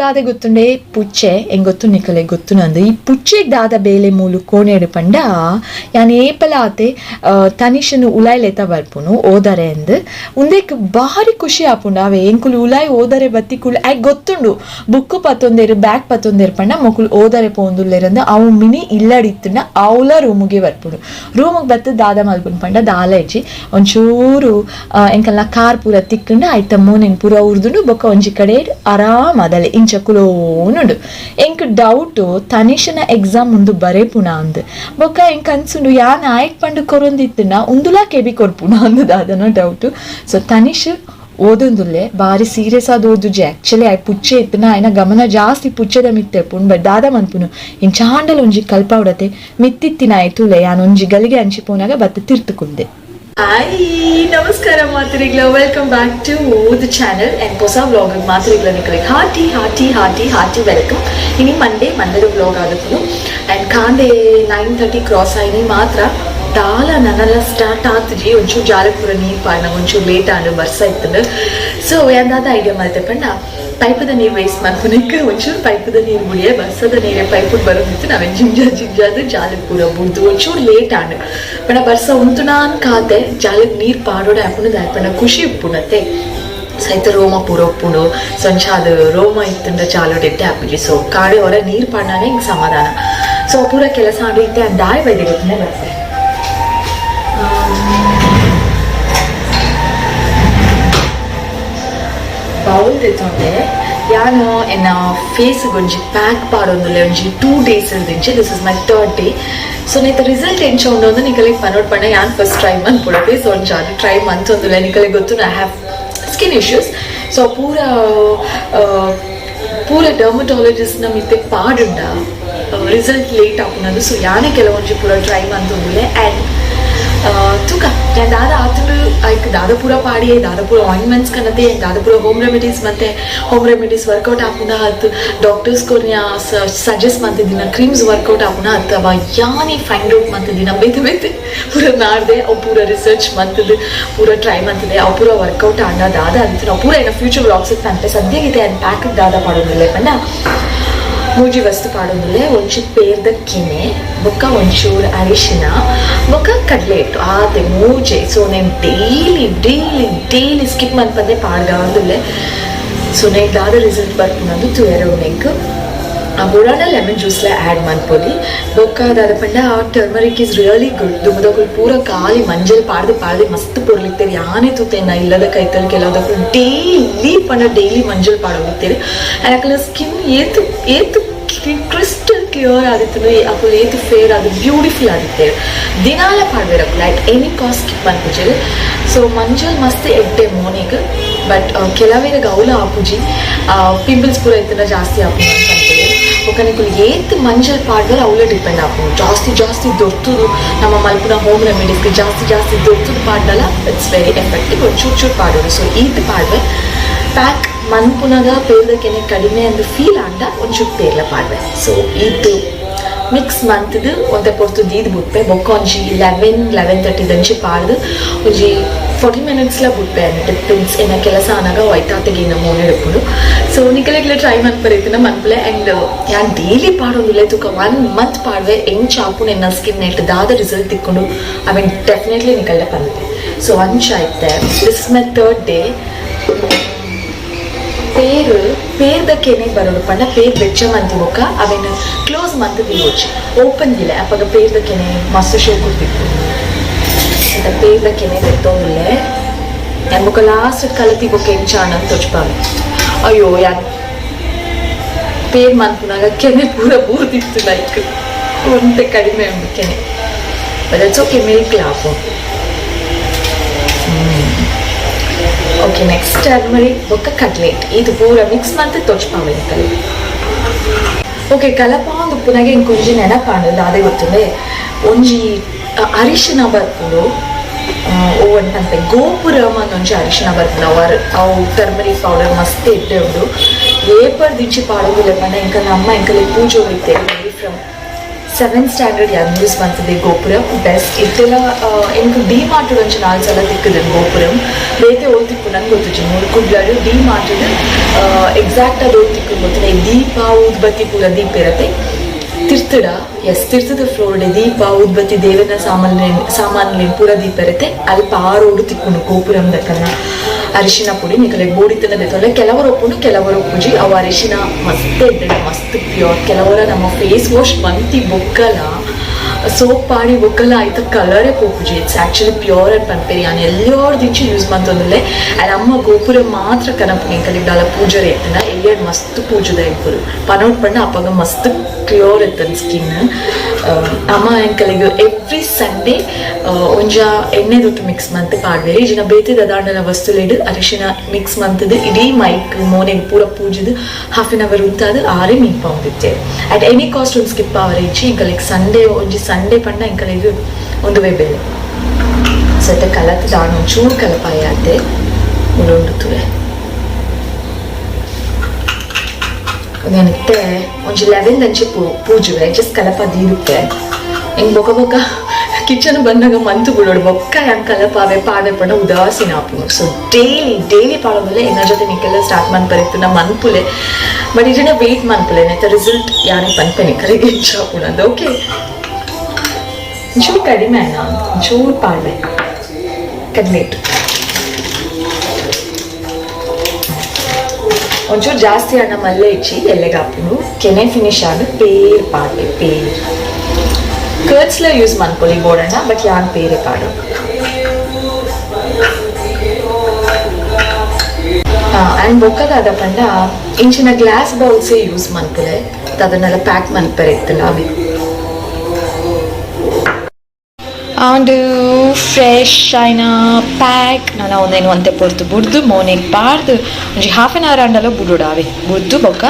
ದಾದೆ ಗೊತ್ತುಂಡೆ ಪುಚ್ಚೆ ಎಂಗೊತ್ತು ನಿಕಲೆ ಗೊತ್ತುನಂದು ಈ ಪುಚ್ಚೆಗ್ ದಾದ ಬೇಲೆ ಮೂಲು ಕೋಣೆಡು ಪಂಡ ಯಾನ್ ಏಪಲ ಆತೆ ತನಿಷನು ಉಲಾಯ್ ಲೇತ ಬರ್ಪುನು ಓದರೆ ಅಂದ್ ಉಂದೆಕ್ ಬಾರಿ ಖುಷಿ ಆಪುಂಡು ಅವೆ ಎಂಕುಲು ಉಲಾಯ್ ಓದರೆ ಬತ್ತಿ ಕುಲು ಐಕ್ ಗೊತ್ತುಂಡು ಬುಕ್ಕು ಪತ್ತೊಂದೇರು ಬ್ಯಾಗ್ ಪತ್ತೊಂದೇರು ಪಂಡ ಮೊಕುಲು ಓದರೆ ಪೋಂದುಲ್ಲೇರಂದು ಅವು ಮಿನಿ ಇಲ್ಲಡಿತ್ತುಂಡ ಅವ್ಲ ರೂಮುಗೆ ಬರ್ಪುಂಡು ರೂಮುಗ್ ಬತ್ತು ದಾದ ಮಲ್ಪುಂಡು ಪಂಡ ದಾಲ ಇಜ್ಜಿ ಒಂಚೂರು ಎಂಕಲ್ನ ಕಾರ್ ಪೂರ ತಿಕ್ಕುಂಡು ಐತ ಮೋನೆನ್ ಪೂರ ಉರ್ದುಂಡು ಬೊಕ್ಕ ಒಂಜಿ ಕಡೆ ಆರಾಮ್ ಅದಲೆ ಇಂಚ ಕುಲೋನುಂಡು ಎಂಕ್ ಡೌಟು ತನಿಷನ ಎಕ್ಸಾಮ್ ಮುಂದು ಬರೇಪುಣ ಅಂದ್ ಬೊಕ್ಕ ಎಂಕ್ ಅನ್ಸುಂಡು ಯಾನ್ ಆಯ್ಕ್ ಪಂಡು ಕೊರೊಂದಿತ್ತುಂಡ ಉಂದುಲಾ ಕೆಬಿ ಕೊರ್ಪುಣ ಅಂದ್ ದಾದನ ಡೌಟು. ಸೊ ತನಿಷ್ ಓದೊಂದುಲ್ಲೆ ಬಾರಿ ಸೀರಿಯಸ್ ಆದ್ ಓದುಜೆ ಆಕ್ಚುಲಿ ಆಯ್ ಪುಚ್ಚೆ ಇತ್ತುನ ಆಯ್ನ ಗಮನ ಜಾಸ್ತಿ ಪುಚ್ಚೆದ ಮಿತ್ತೆ ಪುಣ್ ಬಟ್ ದಾದ ಮನ್ಪುನು ಇಂಚಾಂಡಲ ಒಂಜಿ ಕಲ್ಪಾವಡತೆ ಮಿತ್ತಿತ್ತಿನ ಆಯ್ತುಲೆ ಯಾನ್ ಒಂಜಿ ಗಲಿಗೆ ಅಂಚಿ ಪೋನಾಗ ಬತ್ತು ತಿರ್ತುಕುಂದೆ. ಹಾಯ್ ನಮಸ್ಕಾರ ಮಾತರಿಗ್ಲ, welcome back to the channel and ಹೊಸ ವ್ಲಾಗ್ ಮಾತರಿಗ್ಲ ನಿಕಲಿಗೆ hearty hearty hearty hearty welcome. ಇನಿ ಮಂಡೇ ಮಂಡೇದ ವ್ಲಾಗ್ ಆದಪ್ಪು ಆ್ಯಂಡ್ ಕಾಂಡೆ 9:30 ಕ್ರಾಸ್ ಆಯ್ನಿ ಮಾತ್ರ ದಾಲ ನನ್ನೆಲ್ಲ ಸ್ಟಾರ್ಟ್ ಆಗ್ತಿದ್ವಿ. ಒಂಚೂರು ಜಾಲಪುರ ನೀರು ಪಾಡ್ನ ಒಂಚೂರು ಲೇಟ್ ಆಂಡ್ ಬರ್ಸ ಇತ್ತಂದು. ಸೊ ಎಂದಾದ ಐಡಿಯಾ ಮಲ್ತೆ ಪಂಡ ಪೈಪದ ನೀರು ವೇಸ್ಟ್ ಮಲ್ಪುನಕ್ಕೆ ಒಂಚೂರು ಪೈಪದ ನೀರು ಬುಡಿಯೆ ಬರ್ಸದ ನೀರೇ ಪೈಪು ಬರೋದಿತ್ತು. ನಾವೇನು ಜಿಂಜಾ ಜಿಂಜಾದು ಜಾಲಪುರ ಬುಡ್ದು ಒಂಚೂರು ಲೇಟ್ ಆಂಡ್ ಪಂಡ ಬರ್ಸ ಉಂಟುನಾನ್ ಕಾತೆ ಜಾಲಕ್ಕೆ ನೀರು ಪಾಡೋಡೆ ಹಾಕೊಂಡು ಪಂಡ ಖುಷಿ ಉಪ್ಪುನತ್ತೆ ಸೈತ ರೋಮ ಪೂರ ಉಪ್ಪುಂಡು. ಸೊ ಅದು ರೋಮ ಇತ್ತಂಡ ಚಾಲೋಡ್ ಎಡ್ಡೆ ಆಪುಜಿ. ಸೊ ಕಾಡೆ ಹೊರ ನೀರು ಪಾಡ್ನಾನೆ ಹಿಂಗೆ ಸಮಾಧಾನ. ಸೊ ಪೂರ ಕೆಲಸ ಆಡು ಇತ್ತೆ ದಾಯಿ ಬೈದೆ ಗೊತ್ತೇ ಬರ್ತೆ ಬೌಲ್ ತೆತ್ತೊಂಡೆ ಯಾನು ಎನ್ನ ಫೇಸ್ ಒಂಜಿ ಪ್ಯಾಕ್ ಪಾಡೊಂದುಲ್ಲೆ ಒಂಜಿ 2 ಡೇಸ್ ಇರ್ದಿಂಚೆ. This is my third day. So ನೈತ result ಎಂಚ ಉಂಡು ಅಂದು ನಿಕಲೆಗ್ ಪನೋಡ್ ಪಂಡ ಯಾನ್ ಫಸ್ಟ್ ಟ್ರೈ ಮನ್ಪೊಡತೆ. ಸೊ ಒಂಜಿ ಅದು ಟ್ರೈ ಮಂತೊಂದುಲ್ಲೆ ನಿಕಲೆಗ್ ಗೊತ್ತು I have skin issues. So ಪೂರ ಪೂರ ಡರ್ಮಟಾಲಜಿಸ್ಟ್ನ ಮಿತ್ತೆ ಪಾಡುಂಡ ರಿಸಲ್ಟ್ ಲೇಟ್ ಆಪುನದು. ಸೊ ಯಾನೇ ಕೆಲವೊಂಜಿ ಪೂರ ಟ್ರೈ ಮಂತೊಂದುಲ್ಲೆ ಆ್ಯಂಡ್ ತೂಕ ഞാൻ ದಾದ ಆತುಂಡು ಐಕ್ ದಾದ ಪೂರ ಪಾಡಿ ದಾದ ಪೂರ ಆಯಿಂಟ್ಮೆಂಟ್ಸ್ ಕನತೆ ದಾದ ಪೂರ ಹೋಮ್ ರೆಮಿಡೀಸ್ ಮತ್ತೆ ಹೋಮ್ ರೆಮಿಡೀಸ್ ವರ್ಕೌಟ್ ಆಪುನ ಅತ್ತು ಡಾಕ್ಟರ್ಸ್ ಕೊರ್ನ್ಯ ಸಜೆಸ್ಟ್ ಮಂತಿದ್ದಿನ ಕ್ರೀಮ್ಸ್ ವರ್ಕೌಟ್ ಆಪುನ ಅತ್ತು ಅವ ಯಾನಿ ಫೈಂಡ್ ಔಟ್ ಮಂತಿದ್ದಿನ ಬೇತೆ ಬೇತೆ ಪೂರ ನಾಡ್ದೆ ಅವು ಪೂರ ರಿಸರ್ಚ್ ಮಂತದ್ದು ಪೂರ ಟ್ರೈ ಮಂತಿದೆ ಅವು ಪೂರ ವರ್ಕೌಟ್ ಆಂಡ ದಾದ ಅಂತ ನಾವು ಪೂರ ಏನೋ ಫ್ಯೂಚರ್ ವ್ಲಾಗ್ಸ್ ಪನ್ಪೆ. ಸದ್ಯಗಿದೆ ಆ್ಯಂಡ್ ಪ್ಯಾಕ್ ದಾದ ಪಾಡೋದಿಲ್ಲ ಪಂಡ ಮೂಜಿ ವಸ್ತು ಪಾಡೊಂದುಲ್ಲೆ ಒಂಜಿ ಪೇರ್ದ ಕಿನೆ ಬೊಕ್ಕ ಒಂಚೂರು ಅರಿಶಿನ ಬೊಕ್ಕ ಕಡಲೆ ಹಿಟ್ಟು ಆತೆ ಮೂಜೆ. ಸೊ నేను ಡೈಲಿ ಡೈಲಿ ಡೈಲಿ ಸ್ಕಿಪ್ ಮನ್ಪಂದೆ ಪಾಡ್ಗಾಂದುಲ್ಲೆ. ಸೊ ನೇಕ್ ದಾದ ರಿಸಲ್ಟ್ ಬರ್ಪುನಂದು ತೂಯರೆ ಉಂಡು. ಆ ಬೋಡಾಂಡ ಲೆಮನ್ ಜ್ಯೂಸ್ಲ ಆ್ಯಡ್ ಮನ್ಪೊಲಿ ಬೊಕ್ಕ ದಾದ ಪಂಡ ಟರ್ಮರಿಕ್ is really good. ದುಂಬುದಕುಲು ಪೂರ ಖಾಲಿ ಮಂಜಲ್ ಪಾಡ್ದು ಪಾಡ್ದು ಮಸ್ತ್ ಪೊರ್ಲಿತ್ತೇರು ಯಾನೇ ತೂತೆನ್ನ ಇಲ್ಲದ ಕೈತಲ್ ಕೆಲವುದಕುಲು ಡೈಲಿ ಪಂಡ ಡೈಲಿ ಮಂಜಲ್ ಪಾಡೋದಿತ್ತೇರು ಆ್ಯಂಡ್ ಅಕಲ ಸ್ಕಿನ್ ಏತು ಏತು ಕ್ರಿಸ್ಟಲ್ ಕ್ಲಿಯರ್ ಆದಿತ್ತು ಅಕುಲು ಏತು ಫೇರ್ ಅದು ಬ್ಯೂಟಿಫುಲ್ ಆದಿತ್ತೇರು ದಿನಾಲ ಪಾಡ್ವೇರು ಅಕುಲು ಅಟ್ ಎನಿ ಕಾಸ್ಟ್ ಸ್ಕಿಪ್ ಮನ್ಪುಜೆರ್. ಸೊ ಮಂಜಲ್ ಮಸ್ತ್ ಎಡ್ಡೆ ಮೋನಿಗ್ ಬಟ್ ಕೆಲವೇರಿಗೆ ಅವುಲ ಆಪುಜಿ ಪಿಂಪಲ್ಸ್ ಪೂರ ಇತ್ತಂಡ ಜಾಸ್ತಿ ಆಪುಂಡು ಅಂತ ಅನ್ಕೊಳ್ಳಿ. ಬೊಕ್ಕ ನಿಕುಲು ಏತ್ ಮಂಜಲ್ ಪಾಡ್ದರ್ ಅವುಲ ಡಿಪೆಂಡ್ ಆಪುಂಡು. ಜಾಸ್ತಿ ಜಾಸ್ತಿ ದೊರ್ತುದು ನಮ್ಮ ಮಲ್ಪುನ ಹೋಮ್ ರೆಮಿಡೀಸ್ಗೆ ಜಾಸ್ತಿ ಜಾಸ್ತಿ ದೊರ್ತುದು ಪಾಡ್ದಲ it's very effective. ಚೂರು ಚೂರು ಪಾಡೋಡು. ಸೊ ಈತ್ ಪಾಡ್ವೆ ಪ್ಯಾಕ್ ಮನ್ಪುನಗ ಪೇರ್ದಕೆನೆ ಕಡಿಮೆ ಅಂದ್ ಫೀಲ್ ಆಂಡ ಒಂಚೂರು ಪೇರ್ಲ ಪಾಡ್ವೆ. ಸೊ ಈತ್ ಮಿಕ್ಸ್ ಮಂತ್ದು ಒಂತೆ ಪೊರ್ತು ದೀದ್ ಬುಟ್ಪೆ ಬೊಕ್ಕ ಒಂಜಿ 11 11:30 ದಂಚಿ ಪಾಡ್ದು ಒಂಜಿ 40 ಮಿನಿಟ್ಸ್ಲ ಬುಟ್ಪೆ ಅಂದ್ ಡಿಪೆಂಡ್ಸ್ ಎನ್ನ ಕೆಲಸ ಆನಾಗ ವೈತಾತೆಗೆ ಮೋನೆ ಇಪ್ಪುಂಡು. ಸೊ ನಿಕಲೆಗ್ಲ ಟ್ರೈ ಮನ್ಪರೆ ಮನ್ಪುಲೆ ಆ್ಯಂಡ್ ಯಾನ್ ಡೈಲಿ ಪಾಡೊಂದುಲ್ಲೆ ತುಕ 1 ಮಂತ್ ಪಾಡ್ವೆ ಎಂಚ ಆಪುಂಡು ಎನ್ನ ಸ್ಕಿನ್ ನೆಟ್ ದಾದ ರಿಸಲ್ಟ್ ತಿಕ್ಕೊಂಡು I mean definitely ನಿಕಲ್ಡ ಪನ್ಪೆ. ಸೊ ಅಂಚ ಐತೆ this is my third day. ಪೇರು ಪೇರ್ದ ಕೆನೆ ಬರೋಡು ಪಂಡ ಪೇರ್ ಬೆಚ್ಚ ಮಂತಿ ಬೊಕ್ಕ ಅವೆನ್ ಕ್ಲೋಸ್ ಮಂತ್ ದಿಯೋಚಿ ಓಪನ್ ದಿಲೆ ಅಪಗ ಪೇರ್ದ ಕೆನೆ ಮಸ್ತ್ ಶೋ ಕೊಡ್ತಿತ್ತು. ಅಂತ ಪೇರ್ದ ಕೆನೆ ಬೆತ್ತೋಂದುಲ್ಲೆ ಯಾನ್ ಬೊಕ್ಕ ಲಾಸ್ಟ್ ಕಲತಿ ಬೊಕ್ಕ ಎಂಚ ಅಂತ ತೋಚ್ಪಾವೆ. ಅಯ್ಯೋ ಯಾನ್ ಪೇರ್ ಮನ್ಪುನಾಗ ಕೆನೆ ಪೂರ ಬೂರ್ದಿತ್ತು ಲೈಕ್ ಒಂತೆ ಕಡಿಮೆ ಉಂಡು ಕೆನೆ ಬಟ್ it's okay milk ಲಾಪು. ಓಕೆ ನೆಕ್ಸ್ಟ್ ಟರ್ಮರಿಕ್ ಬೊಕ್ಕ ಕಟ್ಲೆಟ್ ಇದು ಪೂರ ಮಿಕ್ಸ್ ಮಂತ್ ತೋಚ್ಪಾವೆ ನಿಕಲೆ. ಓಕೆ ಕಲಪಾಂದು ಉಪ್ಪುನಾಗ ಇಂಕೊಂಜಿ ನೆನಪಾಂಡು ದಾದೆ ಗೊತ್ತುಂಡೆ ಒಂಜಿ ಅರಿಶಿನ ಬರ್ಪುಂಡು ಓವನ್ ಪನ್ಪೆ ಗೋಪುರಮ್ ಒಂಜಿ ಅರಿಶಿನ ಬರ್ಪುಂಡು ಅವು ಅವು ಟರ್ಮರಿಕ್ ಪೌಡರ್ ಮಸ್ತ್ ಎಡ್ಡೆ ಉಂಡು ಏಪರ್ ದಿಂಚಿ ಪಾಡೊಂದುಲ್ಲೆ ಪಂಡ ಎಂಕಲ್ನ ಅಮ್ಮ ಎಂಕಲೆ ಪೂಜೆ ಇತ್ತೇರು ಫ್ರಮ್ 7th standard ಯಾನ್ ಯೂಸ್ ಮಂತುದೆ ಗೋಪುರಂ ಬೆಸ್ಟ್ ಇತ್ತೆಲ ಎಂಕ್ ಡಿ ಮಾರ್ಟ್ ಒಂಜಿ 4 ಸಲ ತಿಕ್ಕುದು ಗೋಪುರಂ. ಬೇತೆ ಓಲ್ತಿಕ್ಕು ನಂಗೆ ಗೊತ್ತುಜಿ ಮೂರು ಕುಡ್ಲಾಡು ಡಿ ಮಾರ್ಟ್ ಎಕ್ಸಾಕ್ಟ್ ಅದು ಓದ್ತಿಕ್ಕು ಗೊತ್ತಿಲ್ಲ. ಈ ದೀಪ ಊದ್ಬತ್ತಿ ಪೂರ ದೀಪ ಇರತ್ತೆ ತಿರ್ತುಡ ಎಸ್ ತಿರ್ತದ ಫ್ಲೋರ್ಡೆ ದೀಪ ಊದ್ಬತ್ತಿ ದೇವನ ಸಾಮಾನ್ಲೇನ್ ಪೂರ ದೀಪ ಇರುತ್ತೆ. ಅಲ್ಪ ಆ ರೋಡು ತಿಕ್ಕುಂಡು ಗೋಪುರಂ ದಕ್ಕನ ಅರಿಶಿನ ಪುಡಿ ನಿಕಲೆ ಬೋಡಿತನ ದೆತ್ತೊಂಡ ಕೆಲವರು ಒಪ್ಪುಂಡು ಕೆಲವರು ಒಪ್ಪುಜಿ. ಅವು ಅರಿಶಿನ ಮಸ್ತ್ ಇದ್ದಡೆ ಮಸ್ತ್ ಪ್ಯೂರ್. ಕೆಲವರ ನಮ್ಮ ಫೇಸ್ ವಾಶ್ ಮಂತಿ ಬೊಕ್ಕಲ ಸೋಪ್ ಪಾಡಿ ಬೊಕ್ಕಲ ಆಯ್ತ ಕಲರೇ ಪೋಪುಜಿ. It's actually pure and ಪನ್ಪೇರಿ ಯಾನ್ ಎಲ್ಲೋರ್ದಿಂಚು ಯೂಸ್ ಮಂತೊಂದುಲ್ಲೆ. ಆ್ಯಂಡ್ ಅಮ್ಮ ಗೋಪುರ ಮಾತ್ರ ಕನಪು ಎಂಕಲಿಗ್ ದಾಲ ಪೂಜರೆ ಇತ್ತನ ಎಲ್ಲಿಯಡ್ ಮಸ್ತ್ ಪೂಜದ ಎಂಕುಲು ಪನೋಟ್ ಪಂಡ ಅಪ್ಪಗ ಮಸ್ತ್ ಕ್ಲಿಯರ್ ಇತ್ತನ್ ಸ್ಕಿನ್. ಅಮ್ಮ ಎಂಕಲಿಗ್ ಎವ್ರಿ ಸಂಡೇ ಒಂಜ ಎಣ್ಣೆ ದುಟ್ಟು ಮಿಕ್ಸ್ ಮಂತ್ ಪಾಡ್ವೇರಿ ಇಜಿನ ಬೇತೆ ದಾಂಡಲ ವಸ್ತುಲೆಡ್ ಅರಿಶಿನ ಮಿಕ್ಸ್ ಮಂತದ ಇಡೀ ಮೈಕ್ ಮೋನೆಗ್ ಪೂರ ಪೂಜದ half an hour ಉಂತಾದ್ ಆರೇ ಮೀನ್ at any cost ಒಂದು ಸ್ಕಿಪ್ ಅವರ್ ಇಜ್ಜಿ ಎಂಕಲಿಗ್ ಸಂಡೇ ಒಂಜಿ ಸಂಡೇ ಪಂಡ ಎಂಕಲಿಗ್ ಒಂದುವೇ ಬೇಲೆ ಸೆತ್ತ ಕಲತ್ ದಾಣ ಒಂಚೂರು ಕಲಪಾಯ ಆತೆ ಉಂಡು ತುವೆ ನೆನತ್ತೆ ಒಂಜಿ 11 ದಂಚೆ ಪೂಜುವೆ ಜಸ್ಟ್ ಕಲಪ ದೀರುತ್ತೆ ಹಿಂಗ್ ಬೊಕ ಬೊಕ ಕಿಚನ್ ಬಂದಾಗ ಮಂತು ಬಿಡೋಡು ಬೊಕ್ಕ ಹೆಂಗ್ ಕಲಪಾವೆ ಪಾವೆ ಪಂಡ ಉದಾಸೀನ ಆಪುನು. So daily daily ಪಾಡೋದಲ್ಲ ಎನ್ನ ಜೊತೆ ನಿಕ್ಕೆಲ್ಲ ಸ್ಟಾರ್ಟ್ ಮನ್ಪರಿತ್ತು ನಮ್ಮ ಮನ್ಪುಲೆ ಬಟ್ ಈಜಿನ ವೆಯ್ಟ್ ಮನ್ಪುಲೆ ನೆತ್ತ ರಿಸಲ್ಟ್ ಯಾನೆ ಪನ್ಪೆ ನಿಕ್ಕಲಿಗೆ ಆಪುನಂದು. ಓಕೆ ಒಂಚೂರು ಕಡಿಮೆ ಅಣ್ಣ ಒಂಚೂರು ಪಾಡ್ವೆ ಕಡಿಮೆ ಇಟ್ಟು ಒಂಚೂರು ಜಾಸ್ತಿ ಅಣ್ಣ ಮಲ್ಲೆ ಇಚ್ಚಿ ಎಲ್ಲೆಗಾಪುನು ಕೆನೆ ಫಿನಿಶ್ ಆಗ ಪೇರ್ ಪಾಡ್ವೆ ಪೇರ್ ಕರ್ಡ್ಸ್ಲ ಯೂಸ್ ಮನ್ಪೊಲಿ ಬೋಡಣ್ಣ ಬಟ್ ಯಾನ್ ಪೇರೆ ಪಾಡು. ಆ್ಯಂಡ್ ಬೊಕ್ಕದಾದ ಪಂಡ ಇಂಚಿನ ಗ್ಲಾಸ್ ಬೌಲ್ಸೇ ಯೂಸ್ ಮನ್ಪುಲೆ ಅದನ್ನೆಲ್ಲ ಪ್ಯಾಕ್ ಮನ್ಪರೆ ಇತ್ತಲ್ಲ ಅವೆ. ಆಂಡ್ ಫ್ರೆಶ್ ಆಯ್ನ ಪ್ಯಾಕ್ ನಾನು ಒಂದೇನು ಅಂತೆ ಪೊರ್ತು ಬುಡ್ದು ಮೋನೆಗ್ ಪಾಡ್ದು ಒಂಜಿ half an hour ಆಂಡಲ ಬುಡುಡು ಅವೆ ಬುಡ್ದು ಬೊಕ್ಕ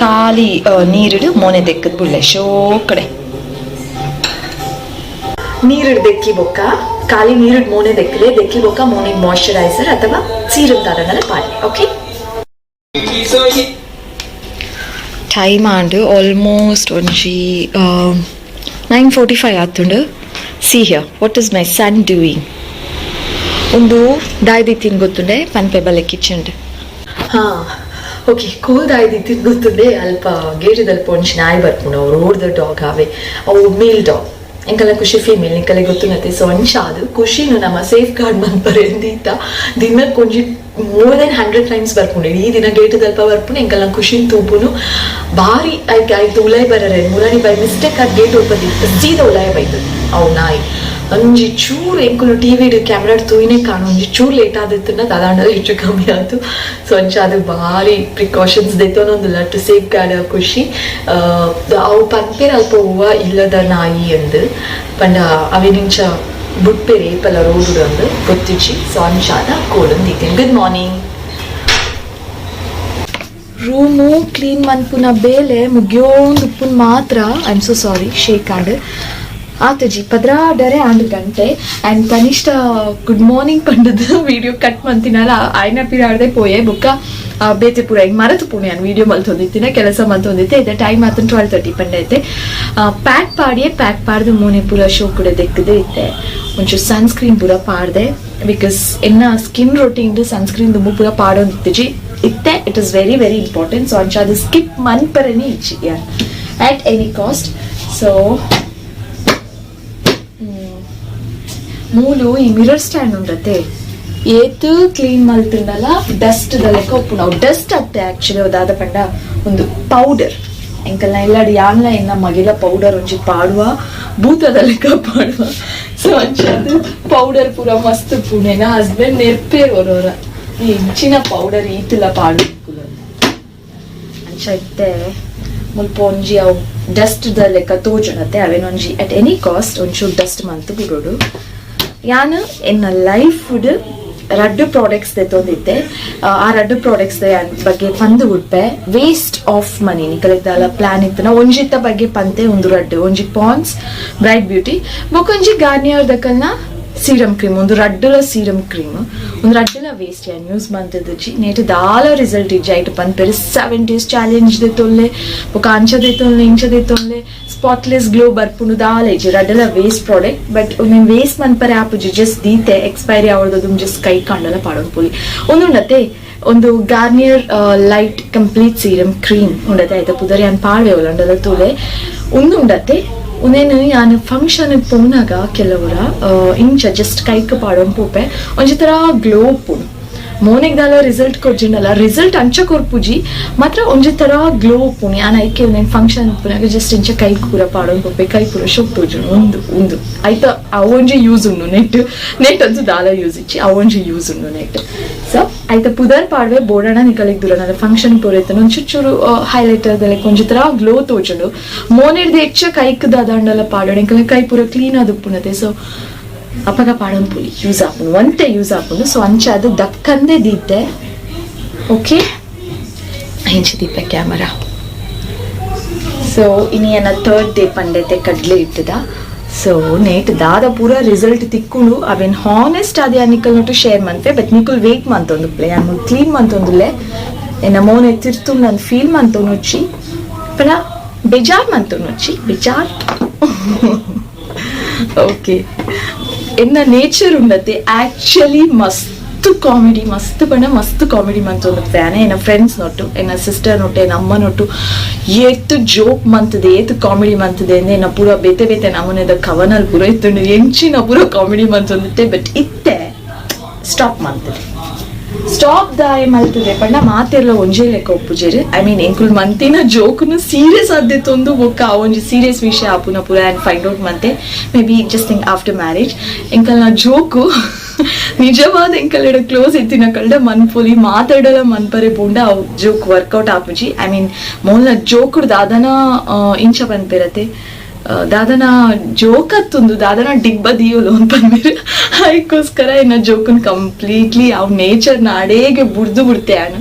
ಖಾಲಿ ನೀರಿಡು ಮೋನೆ ದೆಕ್ಕದ್ ಬುಡ್ಲೆ ಶೋ ಕಡೆ ನೀರಿಡ್ ದೆಕ್ಕಿ ಬೊಕ್ಕ ಖಾಲಿ ನೀರಿಡ್ ಮೋನೆ ದೆಕ್ಕಲೆ ದೆಕ್ಕಿ ಬೊಕ್ಕ ಮೋನೆಗ್ ಮಾಯಶ್ಚರೈಸರ್ ಅಥವಾ ಸೀರಮ್ ದಾದನಲ ಪಾಡ್ಲೆ. ಓಕೆ ಟೈಮ್ ಆಂಡ್ ಆಲ್ಮೋಸ್ಟ್ ಒಂಜಿ 9:45 ಆತುಂಡು. See here what is my son doing. ಒಂದು ದಾಯ್ದಿತ್ತಿನ ಗೊತ್ತುಂಡೆ ಪನ್ಪೆ ಬಲೆ ಕಿಚನ್. ಹಾಂ ಓಕೆ ಕೂಲ್ ದಾಯ್ದಿತ್ತಿನ ಗೊತ್ತುಂಡೆ ಅಲ್ಪ ಗೇಟದಲ್ಪ ಒಂಜಿ ನಾಯಿ ಬರ್ಪುಂಡು ಅವ್ರು ರೋಡ್ದ ಡಾಗ್ ಆವೆ ಅವು ಮೇಲ್ ಡಾಗ್ ಎಂಕಲ ಖುಷಿ ಫೀಮೇಲ್ ನಿಕಲೆ ಗೊತ್ತುನತೆ. ಸೊ ಅಂಚಾದು ಖುಷಿನು ನಮ್ಮ ಸೇಫ್ ಗಾರ್ಡ್ ಮನ್ಪರೆ ಎಂದೀತ ದಿನಕ್ಕೆ ಒಂಜಿ more than 100 times ಬರ್ಪುಂಡು. ಈ ದಿನ ಗೇಟದಲ್ಪ ಬರ್ಪುಂಡು ಎಂಕಲ್ನ ಖುಷಿನ್ ತೂಪುನು ಭಾರಿ ಐಕ್ ಐತು ಉಲಾಯ್ ಬರರೆ ಮುರಾನಿ ಬೈ ಮಿಸ್ಟೇಕ್ ಆಗಿ ಗೇಟ್ ಓಪನ್ ಇತ್ತು ಸೀದಾ ಉಲಾಯ್ ಬೈತು ಅವು ನಾಯಿ. ಒಂಜಿ ಚೂರು ಎಂಕುಲು ಟಿವಿಡ್ ಕ್ಯಾಮ್ರಾ ತೂಯಿನೇ ಕಾಣು ಒಂಜಿ ಚೂರು ಲೇಟ್ ಆದಿತ್ತನ್ನ ದಾದಾಂಡ ಹೆಚ್ಚು ಕಮ್ಮಿ ಆಯ್ತು. ಸೊ ಅಂಚ ಅದು ಭಾರಿ ಪ್ರಿಕಾಷನ್ಸ್ ದೆತ್ತೊನೊಂದುಲ್ಲ to safe guard ಖುಷಿ. ಅವು ಪನ್ಪೇರ್ ಅಲ್ಪ ಹೂವ ಇಲ್ಲದ ನಾಯಿ ಎಂದು ಪಂಡ ಅವೆನಿಂಚ ಬುಟ್ಪೇರ್ ಏಪಲ ರೋಡ್ ಅಂದು ಗೊತ್ತಿಚ್ಚಿ. ಸೊ ಅಂಚಾದ ಕೋಲೊಂದಿತ್ತೇನೆ. Good morning. Room clean ಮನ್ಪುನ ಬೇಲೆ ಮುಗಿಯೋಂದು ಉಪ್ಪುನ್ ಮಾತ್ರ. I am so sorry shake and ಆತಜಿ ಪದ್ರಾಡರೆ and ಗಂಟೆ and Tanishta good morning ಪಂಡದ video cut ಮಂತಿನಲ್ಲ ಆಯ್ನ ಪಿರಾಡ್ದೆ ಪೋಯೆ ಬುಕ್ಕ ಬೇತೆ ಪೂರ ಈಗ ಮರತು ಪುಣೆ ನಾನು ವಿಡಿಯೋ ಮಲ್ತೊಂದಿತ್ತಿನ ಕೆಲಸ ಮಲ್ತೊಂದಿತ್ತೆ ಇದೆ ಟೈಮ್ ಆತನ 12:30 ಪಂಡೈತೆ. ಪ್ಯಾಕ್ ಪಾಡಿಯೇ ಪ್ಯಾಕ್ ಪಾಡ್ದು ಮೋನೆ ಪೂರ ಶೋ ಕೂಡ ದೆಕ್ಕದೆ ಇತ್ತೆ ಒಂಚೂರು ಸನ್ಸ್ಕ್ರೀನ್ ಪೂರ ಪಾಡ್ದೆ because ಎನ್ನ skin routine sunscreen ದುಂಬು ಪೂರ ಪಾಡೊಂದಿತ್ತಿಜಿ ಇತ್ತೆ it is very very important. So ಅಂಚ ಅದು ಸ್ಕಿಪ್ ಮನ್ಪರನೇ ಇಚ್ಚಿ ಯಾರ್ at any cost. So ಮೂಲು ಈ ಮಿರರ್ ಸ್ಟ್ಯಾಂಡ್ ಉಂಡತೆ ಏತ್ ಕ್ಲೀನ್ ಮಲ್ತಿಂಡಲ ಡಸ್ಟ್ ದ ಲೆಕ್ಕ ಉಪ್ಪುಂಡು. ಅವು ಡಸ್ಟ್ ಅತ್ತೆ ಆಕ್ಚುಲಿ ಅದಾದ ಪಂಡ ಒಂದು ಪೌಡರ್ ಎಂಕಲ್ನ ಇಲ್ಲಡ್ ಯಾನ್ಲ ಎನ್ನ ಮಗಿಲ ಪೌಡರ್ ಒಂಜಿ ಪಾಡುವ ಭೂತದ ಲೆಕ್ಕ ಪಾಡುವ. ಸೊ ಅಂಚಾದ್ ಪೌಡರ್ ಪೂರ ಮಸ್ತ್ ಉಪ್ಪುಂಡು. ಹಸ್ಬೆಂಡ್ ನೆರ್ಪೇರ್ ಒರೋರ ಇಂಚಿನ ಪೌಡರ್ ಈತುಲ ಪಾಡು ಅಂಚ ಇತ್ತೆ ಮುಲ್ಪ ಒಂಜಿ ಅವು ಡಸ್ಟ್ ದ ಲೆಕ್ಕ ತೋಜುನತೆ ಅವೇನೊಂಜಿ at any cost ಒಂಚೂರು ಡಸ್ಟ್ ಮಂತ್ ಬಿಡೋಡು. ಯಾನ್ ಎನ್ನ ಲೈಫ್ ರಡ್ಡು ಪ್ರಾಡಕ್ಟ್ಸ್ ದೆತ್ತೊಂದಿತ್ತೆ. ಆ ರಡ್ಡು ಪ್ರಾಡಕ್ಟ್ಸ್ ಬಗ್ಗೆ ಪಂದು ಉಡ್ಪೆ waste of money ನಿಕಲೆಗ್ plan ಇತ್ತನ ಒಂಜಿತ್ತ ಬಗ್ಗೆ ಪಂತೆ ಒಂದು ರಡ್ಡು ಒಂಜಿ Pond's bright beauty ಬೊಕೊಂಜಿ Garnier ದಕಲ್ನ serum cream ಒಂದು ರಡ್ಡುಲ ಸೀರಮ್ ಕ್ರೀಮ್ ಒಂದು ರಡ್ಡುಲ ವೇಸ್ಟ್ ಯಾನ್ ಯೂಸ್ ಮಂತುಜಿ ನೇಟ್ ದಾಲ ರಿಸಲ್ಟ್ ಇಜ್ಜಿ ಐಟ್ ಪನ್ಪೆರ್ 7 ಡೇಸ್ ಚಾಲೆಂಜ್ ದೆತ್ತೊಲ್ಲೆ ಬೊಕ ಅಂಚ ದೆತ್ತೊಲ್ಲೆ ಇಂಚ ದೆತ್ತೊಲ್ಲೆ. ಸ್ಪಾಟ್ಲೆಸ್ ಗ್ಲೋ ಬರ್ಪುಂಡು ದಾಲೇಜ್ ರಡ್ಡಲ ವೇಸ್ಟ್ ಪ್ರಾಡಕ್ಟ್ ಬಟ್ ಉಂದೆನ್ ವೇಸ್ಟ್ ಮನ್ಪರೆ ಆಪುಜಿ ಜಸ್ಟ್ ದೀತೆ ಎಕ್ಸ್ಪೈರಿ ಆವಡ್ದು ಜಸ್ಟ್ ಕೈ ಕಂಡಲ ಪಾಡೊಂದು ಪೋಲಿ ಉಂದುಂಡತೆ ಒಂದು Garnier light complete serum cream ಉಂಡತೆ ಆಯ್ತಾ ಪುದರ್ ಯಾನ್ ಪಾಡ್ವೆ ಉಂಡಲ ತೂಲೆ ಉಂದುಂಡತೆ ಉಂದೆನ್ ಯಾನ್ ಫಂಕ್ಷನ್ ಪೋನಾಗ ಕೆಲವರ ಇಂಚ ಜಸ್ಟ್ ಕೈಕ್ ಪಾಡೊಂದು ಪೋಪೆ ಒಂಜಿ ತರ ಗ್ಲೋ ಉಪ್ಪುಂಡು ಮೋನೆಗ್ ದಾಲ ರಿಸಲ್ಟ್ ಕೊರ್ಜಿಂಡಲ ರಿಸಲ್ಟ್ ಅಂಚ ಕೊರ್ಪುಜಿ ಮಾತ್ರ ಒಂಜಿ ತರ ಗ್ಲೋ ಉಪ್ಪುಂಡು ಯಾನ್ ಐಕೆ ಉಂದೆನ್ ಫಂಕ್ಷನ್ ಉಪ್ಪುನಾಗ ಜಸ್ಟ್ ಇಂಚ ಕೈ ಪೂರ ಪಾಡೊಂದು ಪೋಪೆ ಕೈ ಪೂರ ಶೋಕ್ ತೋಜುಂಡು ಉಂದು ಉಂದು ಐತ ಅವೊಂಜಿ ಯೂಸ್ ಉಂಡು ನೆಟ್ ನೆಟ್ ಅಂತೂ ದಾಲ ಯೂಸ್ ಇಚ್ಚಿ ಅವೊಂಜಿ ಯೂಸ್ ಉಂಡು ನೆಟ್ ಸೊ ಐತ ಪುದರ್ ಪಾಡ್ವೆ ಬೋಡಣ ನಿಕಲಿಗ್ ದೂರ ಫಂಕ್ಷನ್ ಪೋರೈತನ ಒಂಚೂರು ಚೂರು ಹೈಲೈಟರ್ ಲೈಕ್ ಒಂಜಿ ತರ ಗ್ಲೋ ತೋಜುಂಡು ಮೋನೆಡ್ದು ಹೆಚ್ಚ ಕೈಕ್ ದಾದಾಂಡಲ ಪಾಡೋಣ ಎಂಕಲ್ನ ಕೈ ಪೂರ ಕ್ಲೀನ್ ಆದ್ ಉಪ್ಪುನತೆ ಸೊ ಅಪಗ ಪಾಡೊಂದು ಪುಲಿ ಯೂಸ್ ಆಪುಂಡು ಒಂತೆ ಯೂಸ್ ಆಪುಂಡು ಸೊ ಅಂಚ ಅದು ದಕ್ಕಂದೆ ದೀತೆ ಓಕೆ ಇಂಚ ದೀಪ ಕ್ಯಾಮರಾ ಸೊ ಇನಿ ಎನ್ನ ಥರ್ಡ್ ಡೇ ಪಂಡೆತೆ ಕಡ್ಲೆ ಇಟ್ಟದ ಸೊ ನೇಟ್ ದಾದ ಪೂರ ರಿಸಲ್ಟ್ ತಿಕ್ಕುಂಡು ಅವೇನ್ ಹಾನೆಸ್ಟ್ ಅದೇ ನಿಕಲ್ nut share ಮಂತೆ but ನಿಕುಲ್ wait ಮಂತೊಂದು play ಯಾನ್ ಕ್ಲೀನ್ ಮಂತೊಂದುಲ್ಲೆ ಎನ್ನ ಮೋನೆ ತಿರ್ತು ನಾನು ಫೀಲ್ ಮಂತೊನುಚ್ಚಿ ಪಣ ಬೇಜಾರ್ ಮಂತೊನುಚ್ಚಿ ಬೇಜಾರ್ ಓಕೆ ಎನ್ನ ನೇಚರ್ ಉಂಡತೆ ಆಕ್ಚುಲಿ ಮಸ್ತ್ ಕಾಮಿಡಿ ಮಸ್ತ್ ಪಂಡ ಮಸ್ತ್ ಕಾಮಿಡಿ ಮಂತೊಂದು ಫ್ಯಾನ್ ಎನ್ನ ಫ್ರೆಂಡ್ಸ್ ನೊಟ್ಟು ಎನ್ನ ಸಿಸ್ಟರ್ ನೊಟ್ಟು ಎನ್ನ ಅಮ್ಮ ನೊಟ್ಟು ಏತ್ ಜೋಕ್ ಮಂತದೆ ಏತ್ ಕಾಮಿಡಿ ಮಂತದೆ ಅಂದ್ರೆ ಎನ್ನ ಪೂರ ಬೇತೆ ಬೇತೆ ನಮೂನೆದ ಕವನಲ್ಲಿ ಪೂರ ಇತ್ತುಂಡು ಎಂಚಿನ ಪೂರ ಕಾಮಿಡಿ ಮಂತೊಂದಿತ್ತೆ ಬಟ್ ಇತ್ತೆ ಸ್ಟಾಪ್ ಮಂತದೆ ಸ್ಟಾಪ್ ದಾಯ ಮಲ್ತದೆ ಪಂಡ ಮಾತೆಲ್ಲ ಒಂಜೇ ಲೆಕ್ಕ ಒಪ್ಪುಜೆರ್ I mean ಎಂಕುಲ್ ಮಂತಿನ ಜೋಕ್ನು ಸೀರಿಯಸ್ ಆದಿತ್ತೊಂದು ಬೊಕ್ಕ ಆ ಒಂಜಿ ಸೀರಿಯಸ್ ವಿಷಯ ಆಪುನ ಪೂರ ಆ್ಯಂಡ್ ಫೈಂಡ್ ಔಟ್ ಮಂತೆ maybe just think after marriage ಎಂಕಲ್ನ ಜೋಕು ನಿಜವಾದ ಎಂಕಲೆಡ ಕ್ಲೋಸ್ ಇತ್ತಿನ ಕಲ್ಡ ಮನ್ಪೊಲಿ ಮಾತಾಡಲ ಮನ್ಪರೆ ಪೂಂಡ ಅವು ಜೋಕ್ ವರ್ಕೌಟ್ ಆಪುಜಿ I mean ಮೋಲ್ನ ಜೋಕುಡ್ ದಾದನ ಇಂಚ ಪನ್ಪೆರತೆ ದಾದನ ಜೋಕತ್ತೊಂದು ದಾದನ ಡಿಬ್ಬ ದಿಯೋಲು ಅಂತ ಪನ್ಪೆರ್ ಅದಕ್ಕೋಸ್ಕರ ಇನ್ನ ಜೋಕನ್ ಕಂಪ್ಲೀಟ್ಲಿ ಅವ್ ನೇಚರ್ನ ಅಡೇಗೆ ಬುಡ್ದು ಬಿಡ್ತೆ ಆನ್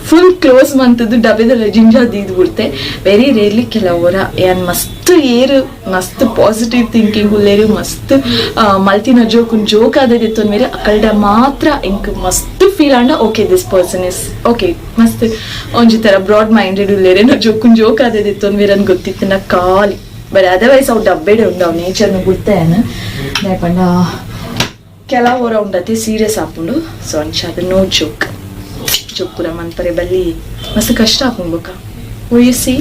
ಫುಲ್ ಕ್ಲೋಸ್ ಮಂತದ್ದು ಡಬ್ಬೆದಲ್ಲ ಜಿಂಜ ದೀದ್ ಬಿಡ್ತೆ ವೆರಿ ರೇರ್ಲಿ ಕೆಲವರ ಯಾನ್ ಮಸ್ತ್ ಏರು ಮಸ್ತ್ ಪಾಸಿಟಿವ್ ಥಿಂಕಿಂಗ್ ಉಲ್ಲೇರು ಮಸ್ತ್ ಮಲ್ತಿನ ಜೋಕುನ್ ಜೋಕ್ ಆದದಿತ್ತು ಮೇರೆ ಅಕಲ್ಡ ಮಾತ್ರ ಇಂಕ್ ಮಸ್ತ್ ಫೀಲ್ ಆಂಡ okay this person is okay ಮಸ್ತ್ ಒಂಜಿ ತರ ಬ್ರಾಡ್ ಮೈಂಡೆಡ್ ಉಲ್ಲೇರೇನೋ ಜೋಕುನ್ ಜೋಕ್ ಆದದಿತ್ತು ಮೇರೆ ಗೊತ್ತಿತ್ತು ನಾ ಖಾಲಿ ಬಟ್ ಅದರ್ವೈಸ್ ಅವು ಡಬ್ಬೆಡೆ ಉಂಡು ಅವು ನೇಚರ್ನ ಗುರ್ತೇನು ಪಂಡ ಕೆಲವರ ಉಂಡತಿ ಸೀರಿಯಸ್ ಆಪುಂಡು ಸೊ ಅಂಚ ಅದು ನೋ ಜೋಕ್ ಜೋಕ್ ಪೂರ ಮನ್ಪರೆ ಬಲ್ಲಿ ಮಸ್ತ್ ಕಷ್ಟ ಆಪುಂಡು ಬೊಕ್ಕ ಯು ಸಿ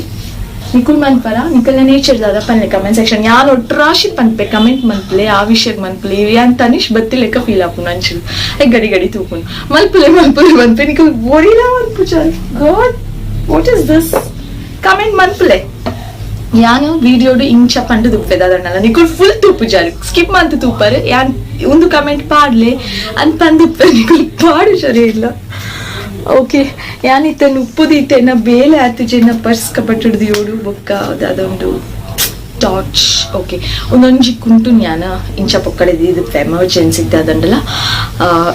ನಿಕುಲ್ ಮನ್ಪರ ನಿಕಲ್ನ ನೇಚರ್ ದಾದ ಪನ್ಲೆ ಕಮೆಂಟ್ ಸೆಕ್ಷನ್ ಯಾನ್ ಒಟ್ರಾಶಿ ಪನ್ಪೆ ಕಮೆಂಟ್ ಮನ್ಪಲೆ ಆ ವಿಷಯಕ್ಕೆ ಮನ್ಪಲೆ ಯಾನ್ ತನಿಷ್ ಬತ್ತಿ ಲೆಕ್ಕ ಫೀಲ್ ಆಪುಂಡು ಅಂಚು I ಗಡಿ ಗಡಿ ತೂಪುಂಡು ಮಲ್ಪುಲೆ ಮಲ್ಪುಲೆ ಮನ್ಪೆ ನಿಕುಲ್ ಒರಿಲ ಮನ್ಪುಜಾರ್ God what is this comment ಮನ್ಪುಲೆ ಯಾನು ವಿಡಿಯೋಡು ಇಂಚ ಪಂಡು ತುಪ್ಪೆ ದಾದಣ್ಣಲ್ಲ ನಿಕುಲ್ ಫುಲ್ ತೂಪುಜಾರು ಸ್ಕಿಪ್ ಮಂತ್ ತೂಪಾರು ಯಾನ್ ಒಂದು ಕಮೆಂಟ್ ಪಾಡ್ಲೆ ಅನ್ ಪಂದುಪ್ಪೆ ನಿಕುಲ್ ಪಾಡು ಸರಿ ಇಲ್ಲ ಓಕೆ ಯಾನಿತ್ತ ಉಪ್ಪುದೀತೆ ಎನ್ನ ಬೇಲೆ ಆತಿಜೆ ಎನ್ನ ಪರ್ಸ್ ಕಪಟ್ಟಿಡ್ದು ಯೋಡು ಬೊಕ್ಕ ಅದೊಂದು ಟಾರ್ಚ್ ಓಕೆ ಒಂದೊಂಜಿ ಕುಂಟು ಜ್ಞಾನ ಇಂಚ ಪೊಕ್ಕಡೆ ಇದು ಎಮರ್ಜೆನ್ಸಿ ಅದಂಡಲ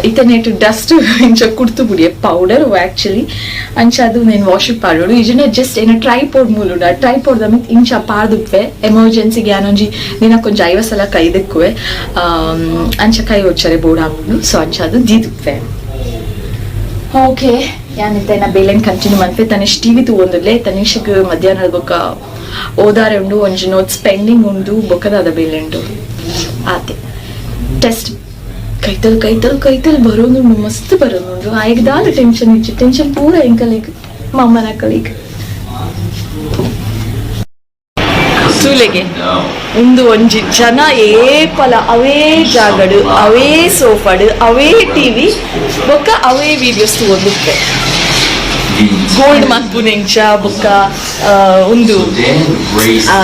ಇತನೇಟ್ ಡಸ್ಟ್ ಇಂಚ ಕುಡ್ತು ಬುಡಿಯೆ ಪೌಡರ್ ಆಕ್ಚುಲಿ ಅಂಚ ಅದು నేను ವಾಶ್ ಪಾಡೋಡು ಈಜನ ಜಸ್ಟ್ ಏನ ಟ್ರೈಪೋಡ್ ಮೂಲುಂಡ ಟ್ರೈಪೋಡ್ ದಮಿತ್ ಇಂಚ ಪಾಡ್ದುಪ್ಪೆ ಎಮರ್ಜೆನ್ಸಿಗೆ ಯಾನೊಂಜಿ ದಿನಕ್ಕೊಂಜಿ 50 ಸಲ ಕೈ ದೆಕ್ಕುವೆ ಅಂಚ ಕೈ ಒಚ್ಚರೆ ಬೋರ್ಡ್ ಹಾಕೊಂಡು ಸೊ ಅಂಚ ಅದು ದೀದುಪ್ಪೆ ಓಕೆ ಯಾನಿತ್ತ ನಾ ಬೇಲೆನ್ ಕಂಟಿನ್ಯೂ ಮನ್ಪೆ ತನಿಷ್ ಟಿವಿ ತೂವೊಂದುಲ್ಲೆ ತನಿಷ್ಗ್ ಮಧ್ಯಾಹ್ನ ಬೊಕ್ಕ ಓದಾರೆ ಉಂಡು ಒಂಜಿ ನೋಟ್ಸ್ ಪೆಂಡಿಂಗ್ ಉಂಡು ಬೊಕ್ಕದಾದ ಬೇಲೆ ಉಂಡು ಆತೆ ಟೆಸ್ಟ್ ಕೈತಲ್ ಕೈತಲ್ ಕೈತಲ್ ಬರೋದುಂಡು ಮಸ್ತ್ ಬರೋದುಂಡು ಆಯ್ಗ್ ದಾಲ ಟೆನ್ಷನ್ ಇಚ್ಚಿ ಟೆನ್ಷನ್ ಪೂರ ಎಂಕಲಿಗ್ ಮಮ್ಮನ ಕಲಿಗ್ ತೂಲೆಗೆ ಉಂದು ಒಂಜಿ ಜನ ಏಪಲ ಅವೇ ಜಾಗಡು ಅವೇ ಸೋಫಾಡು ಅವೇ ಟಿವಿ ಬೊಕ್ಕ ಅವೇ ವಿಡಿಯೋಸ್ ತೂವೊಂದುಪ್ಪೆ ಗೋಲ್ಡ್ ಮನ್ಪುನೆಂಚ ಬೊಕ್ಕ ಉಂದು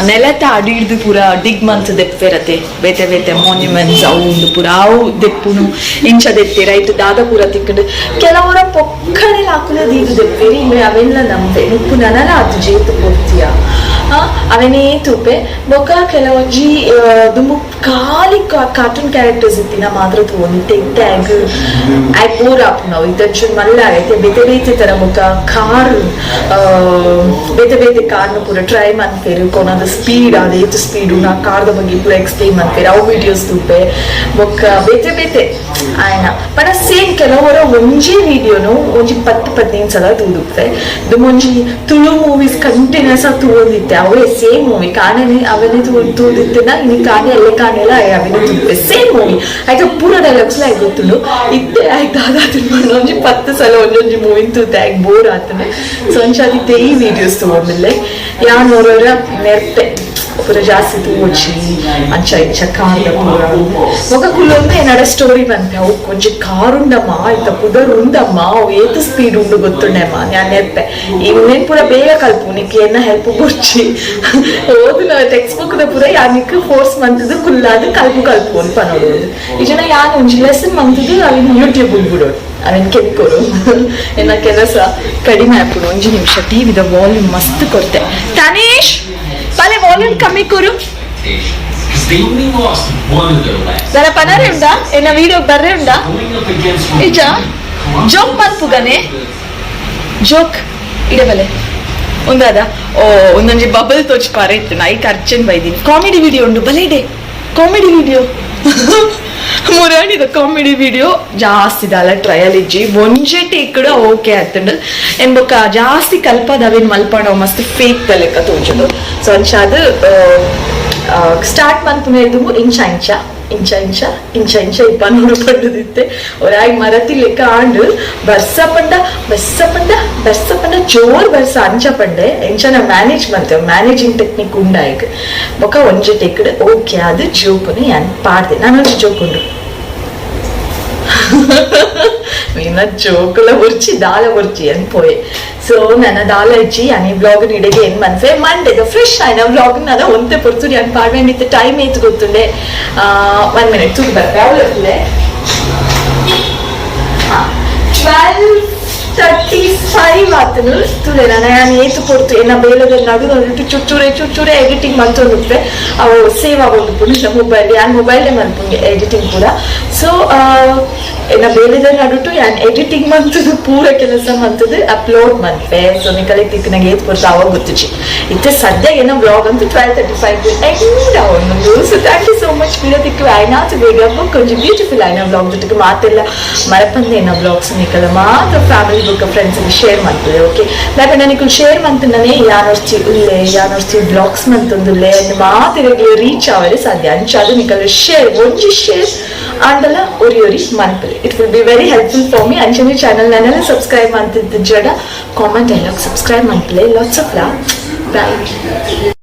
ನೆಲತ ಅಡಿ ಹಿಡ್ದು ಪೂರ ಡಿಗ್ ಮಂತ್ ದೆಪ್ಪೆರತೆ ಬೇತೆ ಬೇತೆ ಮಾನ್ಯುಮೆಂಟ್ಸ್ ಅವು ಉಂದು ಪೂರ ಅವು ದೆಪ್ಪುನು ಇಂಚ ದೆತ್ತೆರ್ ಐಟ್ ದಾದ ಪೂರ ತಿಕ್ಕುಂಡು ಕೆಲವರ ಪೊಕ್ಕಡೆಲ ಅಕುಲ ದೀದ್ ದೆಪ್ಪೆರ್ ಇಂಬೆ ಅವೆಲ್ಲ ನಂಬೆ ನುಪ್ಪು ನನಲ ಆತ್ ಜೇತು ಪೊರ್ತಿಯ ಅವೆನೇ ತೂಪೆ ಬೊಕ್ಕ ಕೆಲವೊಂಜಿ ದುಂಬು ಖಾಲಿ ಕಾರ್ಟೂನ್ ಕ್ಯಾರೆಕ್ಟರ್ಸ್ ಇತ್ತಿನ ಮಾತ್ರ ತೂವೊಂದಿತ್ತೆ ಇತ್ತೆ ಆಗ್ ಆಯ್ ಬೋರ್ ಆಪುನವು ಇತ್ತೆ ಒಂಚೂರು ಮಲ್ಲ ಐತೆ ಬೇತೆ ಬೇತೆ ತರ ಬೊಕ್ಕ ಕಾರ್ ಬೇತೆ ಬೇತೆ ಕಾರ್ನ ಪೂರ ಟ್ರೈ ಮನ್ಪೆರ್ ಕೊನದ ಸ್ಪೀಡ್ ಅದು ಏತ್ ಸ್ಪೀಡ್ ನಾ ಕಾರ್ದ ಬಗ್ಗೆ ಪೂರ ಎಕ್ಸ್ಪ್ಲೈನ್ ಮನ್ಪೆರ್ ಅವು ವಿಡಿಯೋಸ್ ತೂಪೆ ಬೊಕ್ಕ ಬೇತೆ ಬೇತೆ ಆಯ್ನ ಪಂಡ ಸೇಮ್ ಕೆಲವರ ಒಂಜಿ ವಿಡಿಯೋನು ಒಂಜಿ 10-15 ಸಲ ತೂದುಪ್ಪೆ ದುಂಬೊಂಜಿ ತುಳು ಮೂವೀಸ್ ಕಂಟಿನ್ಯೂಸ್ ಆದ್ ತೂವೊಂದಿತ್ತೆ. ಇತ್ತೆ ಅವೇ ಸೇಮ್ ಮೂವಿ ಕಾಣನೆ ಅವನೇ ತೂದಿತ್ತಿನ ಇನಿ ಕಾಣೆ ಅಲ್ಲೇ ಕಾಣೆಲ್ಲ ಅವಿನ ತೂಪೆ ಸೇಮ್ ಮೂವಿ ಆಯ್ತು. ಪೂರ ಡೈಲಾಗ್ಸ್ ಆಯ್ತು ಗೊತ್ತುಂಡು. ಇತ್ತೆ ಆಯ್ತು, ಅದಾದ ಒಂಜಿ 10 ಸಲ ಒಂಜೊಂಜಿ ಮೂವಿನ ತೂತೆ, ಆಯ್ತು, ಬೋರ್ ಆತನೆ. ಸೊ ಅಂಚಾದಿತ್ತೆ ಈ ವೀಡಿಯೋಸ್ ತಗೊಂಡಿಲ್ಲೆ ಯಾನ್ ಓರೋರ ನೆರ್ಪೆ ಪೂರ ಜಾಸ್ತಿ ತೂವೊಚ್ಚಿ, ಅಂಚ ಇಂಚ ಕಾರ್ದ ಪೂರ ಬೊಕ ಕುಲ್ಲೊಂದು ಏನಾರ ಸ್ಟೋರಿ ಬಂತೆ. ಅವು ಒಂಜಿ ಕಾರ್ ಉಂಡಮ್ಮ, ಆಯ್ತ, ಪುದರ್ ಉಂಡಮ್ಮ, ಅವು ಏತ್ ಸ್ಪೀಡ್ ಉಂಡು ಗೊತ್ತುಂಡೆಮ್ಮ. ಯಾನ್ ನೆರ್ಪೆ ಈ ಉಂದೆನ್ ಪೂರ ಬೇಗ ಕಲ್ಪು, ನಿಕ್ ಎನ್ನ ಹೆಲ್ಪ್ ಬೊರ್ಚಿ. ಓದುನ ಟೆಕ್ಸ್ಟ್ ಬುಕ್ ದ ಪೂರ ಯಾನಿಕ್ ಫೋರ್ಸ್ ಮಂತದು ಕುಲ್ಲಾದ್ ಕಲ್ಪು ಕಲ್ಪು ಅಂತ ಪನೊಡು. ಈ ಜನ ಯಾನ್ ಒಂಜಿ ಲೆಸನ್ ಮಂತದು ಅವಿನ ಯೂಟ್ಯೂಬ್ ಬಿಡೋಡು, ಅವೆನ್ ಕೆತ್ಕೊಡು, ಎನ್ನ ಕೆಲಸ ಕಡಿಮೆ ಆಪುಂಡು. ಒಂಜಿ ನಿಮಿಷ, ಟಿವಿದ ವಾಲ್ಯೂಮ್ ಮಸ್ತ್ ಕೊರ್ತೆ. ತನೀಶ್, ಬಲೆ, ವಾಲ್ಯೂಮ್ ಕಮ್ಮಿ ಕೊರು. Because they only lost one of their last. ದರ ಪನರೆ ಉಂಡಾ? ಎನ್ನ ವಿಡಿಯೋ ಬರ್ರೆ ಉಂಡಾ? Going up against ನಿಜ ಜೋಕ್ ಮನ್ಪುಗನೆ, ಜೋಕ್ ಇಡಬಲೆ ಒಂದಾದ. ಓ, ಒಂದೊಂಜಿ ಬಬಲ್ ತೋಚ್ ಪಾರೆ ಇತ್ತು, ನೈಕ್ ಅರ್ಜೆಂಟ್ ಬೈದೀನಿ. ಕಾಮಿಡಿ ವಿಡಿಯೋ ಉಂಡು, ಬಲೆ ಇಡೆ. ಕಾಮಿಡಿ ವಿಡಿಯೋ, ಮುರಾಣಿದ ಕಾಮಿಡಿ ವಿಡಿಯೋ ಜಾಸ್ತಿ ದಾಲ ಟ್ರಯಲ್ ಇಜ್ಜಿ. ಒಂಜೆ ಟೇಕ್ಡ್ ಓಕೆ ಆತುಂಡು. ಎಂಬೊಕ ಜಾಸ್ತಿ ಕಲ್ಪದ ಅವೇನ್ ಮಲ್ಪಂಡ ಮಸ್ತ್ ಫೇಕ್ ದ ಲೆಕ್ಕ ತೋಜುಂಡು. ಸೊ ಅಂಚಾದ್ ಸ್ಟಾರ್ಟ್ ಮನ್ಪುನ ಇಂಚ ಇಂಚ ಇಂಚ ಇಂಚ ಇಂಚ ಇಂಚ ಇಪ್ಪನ್ನೂರು ಪಂಡದಿತ್ತೆ. ಒರಾಯಿ ಮರತಿ ಲೆಕ್ಕ ಆಂಡ್. ಬರ್ಸ ಪಂಡ, ಬರ್ಸ ಪಂಡ, ಬರ್ಸ ಪಂಡ ಜೋರ್ ಬರ್ಸ ಅಂಚ ಪಂಡೆ. ಎಂಚನ ಮ್ಯಾನೇಜ್ ಮಂತೆ, ಮ್ಯಾನೇಜಿಂಗ್ ಟೆಕ್ನಿಕ್ ಉಂಡಾಯ್ಕ್. ಬೊಕ ಒಂಜಿ ಟೆಕ್ಡ್ ಓಕೆ. ಅದು ಜೋಕುನು ಯಾನ್ ಪಾಡ್ದೆ. ನಾನೊಂಜಿ ಜೋಕ್ ಉಂಡು. ಮೀನ ಜೋಕುಲ ಉರ್ಚಿ, ದಾಲ ಉರ್ಚಿ ಅನ್ ಪೋಯೆ. ಸೊ ನನ್ನ ದಾಲ ಇಜ್ಜಿ. ಯಾನ್ ಈ ವ್ಲಾಗ್ ಇಡೆಗೆ ಏನ್ ಮನ್ಫೆ ಮಂಡೆದ ಫ್ರೆಶ್ ಆಯ್ನ ವ್ಲಾಗ್ ನನ್ನ ಒಂತೆ ಪೊರ್ತುಡು ಯಾನ್ ಪಾಡ್ವೇಂಡಿತ್ತೆ. ಟೈಮ್ ಏತ್ ಗೊತ್ತುಂಡೆ? ಒನ್ ಮಿನಿಟ್, ತೂದು ಬರ್ಪೆ. ಅವ್ಲೇ, 12:35 ಆತನು. ತುಲೆ ನಾನು ಯಾನ್ ಏತು ಪೊರ್ತು ಎನ್ನ ಬೇಲದ ನಡು ನಡುಟು ಚುಚ್ಚುರೆ ಚುಚ್ಚುರೆ ಎಡಿಟಿಂಗ್ ಮಂತೊಂದುಪ್ಪೆ. ಅವು ಸೇವ್ ಆಗೊಂದು ಮೊಬೈಲ್. ಯಾನ್ ಮೊಬೈಲ್ ಮನ್ಪುಂಗೆ ಎಡಿಟಿಂಗ್ ಪೂರ. ಸೊ ಎನ್ನ ಬೇಲೆದ ನಡುಟು ಯಾನ್ ಎಡಿಟಿಂಗ್ ಮಂತದು, ಪೂರ ಕೆಲಸ ಮಂತದು ಅಪ್ಲೋಡ್ ಮನ್ಪೆ. ಸೊ ನಿಕಲೆ ತಿಕ್ಕನಾಗ ಏತ್ ಪೊರ್ತು ಅವಾಗ ಗೊತ್ತುಜಿ. ಇತ್ತೆ ಸದ್ಯ ಏನೋ ವ್ಲಾಗ್ ಅಂತೂ 12:35 ಎಂಡ್ ಆವೊಂದುಂಡು. So thank you so much. Video ತಿಕ್ಕು ಆಯ್ನಾತು ಬೇಗ ಕೊಂಚ ಬ್ಯೂಟಿಫುಲ್ ಆಯ್ನ ವ್ಲಾಗ್ ಜೊತೆಗೆ ಮಾತೆಲ್ಲ ಮರಪಂದೆ. ಎನ್ನ ವ್ಲಾಗ್ಸ್ ನಿಕಲ ಮಾತ್ರ ಫ್ಯಾಮಿಲಿ ಬುಕ್ ಫ್ರೆಂಡ್ಸ್ ಶೇರ್ ಮಾಡ್ತದೆ, ಓಕೆ? ದಾಕ ನಿಕುಲ್ ಶೇರ್ ಮಂತನೇ ಯಾನೊರ್ಚಿ ಉಲ್ಲೆ, ಯಾನೊರ್ಚಿ ವ್ಲಾಗ್ಸ್ ಮಂತೊಂದುಲ್ಲೆ ಮಾತಿರಗೆ ರೀಚ್ ಆವರೆ ಸಾಧ್ಯ. ಅಂಚಾದ ನಿಕಲ್ ಶೇರ್, ಒಂಜಿ ಶೇರ್ ಆಂಡಲ ಒರಿ ಒರಿ ಮನ್ಪಲೆ. It will be very helpful for me. ಅಂಚನೆ ಚಾನಲ್ ನನ್ನೆಲ್ಲ ಸಬ್ಸ್ಕ್ರೈಬ್ ಅಂತಿದ್ದ ಜಡ ಕಾಮೆಂಟ್ ಡೈಲಾಗ್ ಸಬ್ಸ್ಕ್ರೈಬ್ ಮನ್ಪಲೆ. Lots of love, bye.